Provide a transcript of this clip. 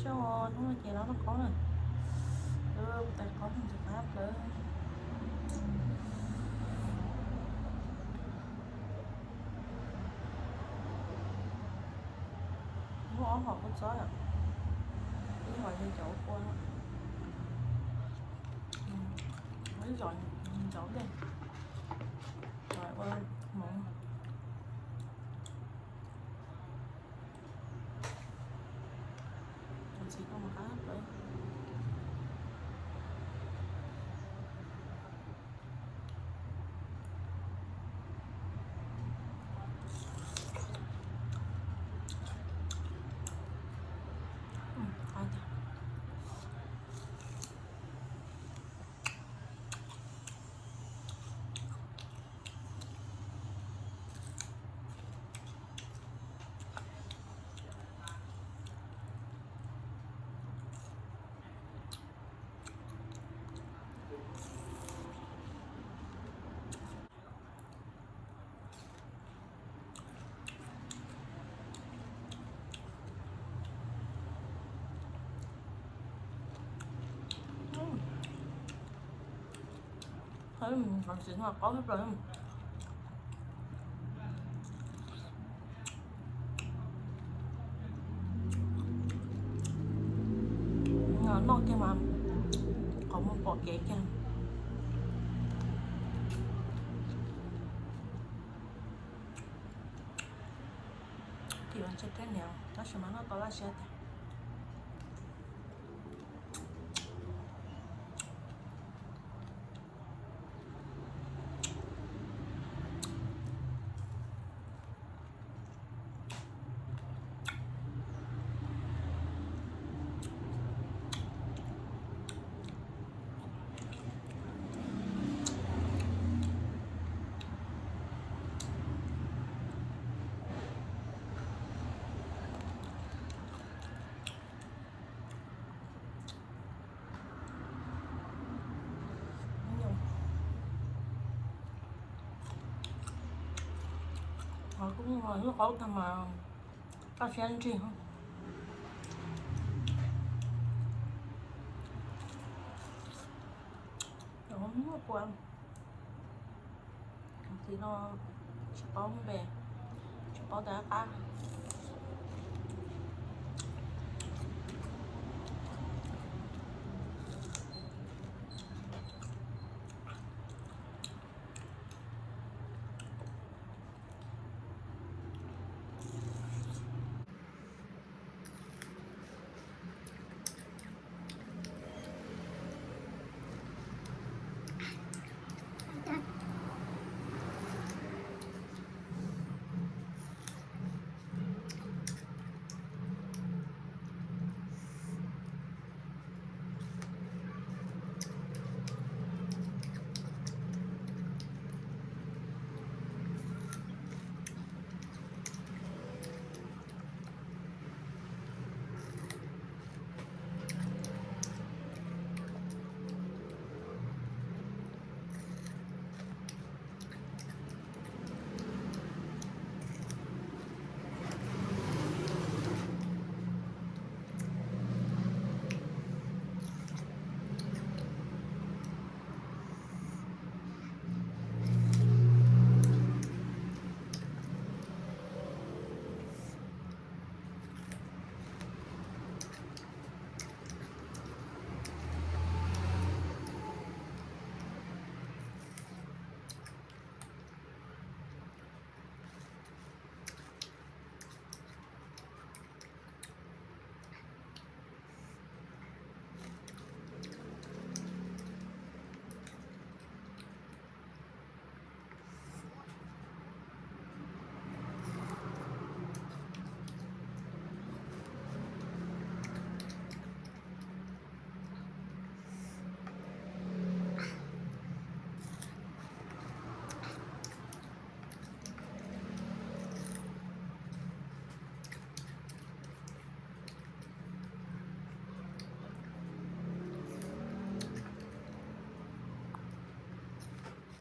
Coj hnub no ces los noj qaub na. Tais qaub ntxim qab plawv. Muab ob hom kua txob yom, ib hom yog cov ua kua, ib hom ntxauv dej, ua hmoov. Cov txiv no mas qab plawv. Qos txiv no qaub thiab plaws. Noj kiag mas qhov muag pom kev kiag. Tim no ntshe thiab niam tab sis mas noj tau laj siab tiag. Qos kuj nyuaj qaub tag mas kaj siab ntsig. Nyuaj kua. Txiv no tsis paub npe, tsis paub tais qab.